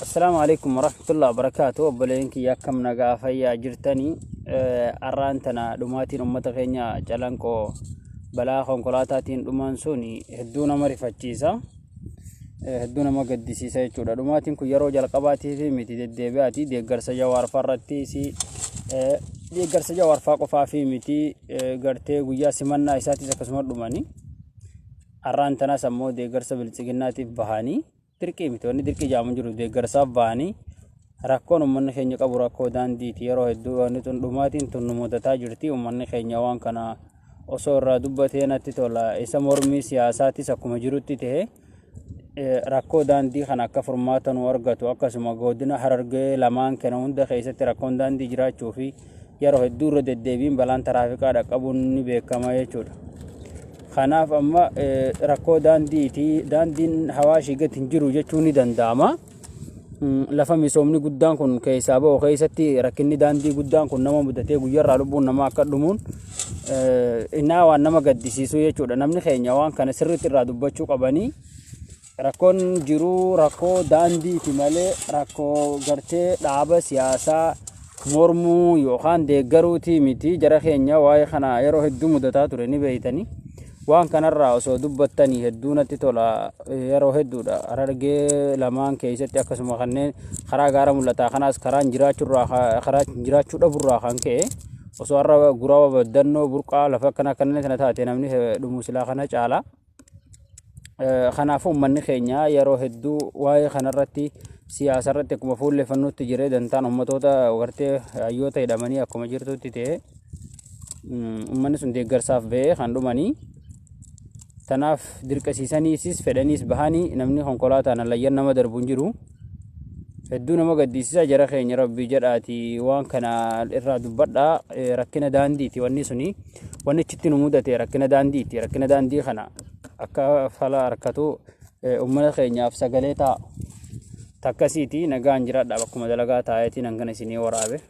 Assalaamu alaikum warahmatullahi wabarakaatu. Obboleen kiyya, akkam nagaa fayyaa jirtanii? Arraan tana dhumaatiin uummata keenya Calanqoo balaa konkolaataatiin dhumaan sun hedduu nama rifachiisa. Hedduu nama gaddisiisa jechuudha. Dhumaatiin kun yeroo jalqabaatiif miti, deddeebi'aati. Deeggarsa Jawaarfaa irrattis, deeggarsa Jawaarfaa qofaaf miti, gartee guyyaa simannaa isaatis akkasuma dhumanii. Arraan tanas ammoo deeggarsa Biltsiginnaatiif bahanii, dirqii miti, wanni dirqii jaamu jiru, deeggarsaaf bahanii. Rakkoon uummanni keenya qabu rakkoo daandiiti. Yeroo hedduu wanni tun, dhumaatiin tun nu mudataa jirti. Uummanni keenya waan kana osoo irraa dubbatee natti tola. Isa mormii siyaasaatis akkuma jirutti ta'e, rakkoo daandii kana akka furmaata nu argatu. Akkasuma godina Harargee lamaan kana hunda keessatti rakkoon daandii jiraachuu fi yeroo hedduu irra deddeebiin balaan taraafikaa dhaqqabuun ni beekama jechuudha. Kanaaf amma rakkoo daandiiti. Daandiin Hawaashii gadi hin jiru jechuun ni danda'ama. Lafa misoomni guddaan kun keessaa ba'u keessatti rakkinni daandii guddaan kun nama mudatee guyyarraa lubbuun namaa akka dhumuun innaa waan nama gaddisiisu jechuudha. Namni keenya waan kana sirriitti irraa dubbachuu qabanii. Rakkoon jiru rakkoo daandiiti malee rakkoo gartee dhaaba siyaasaa mormuu yookaan deeggaruutii miti. Jara keenya, waa'ee kana yeroo hedduu mudataa ture ni beeytanii. Waan kanarraa osoo dubbattanii hedduu natti tola. Yeroo hedduudha Harargee lamaan keessatti, akkasuma kanneen karaa gaara mul'ataa kanaas karaan jiraachuurraa, karaa jiraachuu dhaburraa kan ka'e, osoo har'a Gurawa, Baddannoo, Burqaa, lafa akkana kanneen kana taate namni dhumu silaa kana caala. Kanaafuu uummanni keenya yeroo hedduu waa'ee kanarratti, siyaasa irratti akkuma fuulleeffannutti jiree, dantaan uummatoota gartee hayyoota hidhamanii akkuma jirtutti ta'e, uummanni sun deeggarsaaf ba'ee kan dhumanii. Tanaaf dirqisiisaniisis fedhaniis bahanii namni konkolaataan hallayyan nama darbu hin jiru. Hedduu nama gaddisiisa. Jara keenya, rabbii jedhaati waan kana irraa dubbadhaa. Rakkina daandiiti wanni suni. Wanni achitti nu mudate rakkina daandiiti. Rakkina daandii kana akka fala harkatu uummata keenyaaf sagalee ta'a. Takkasiiti, nagaan jiraadha. Bakkuma dalagaa taa'eetiin hangana isinii waraabe.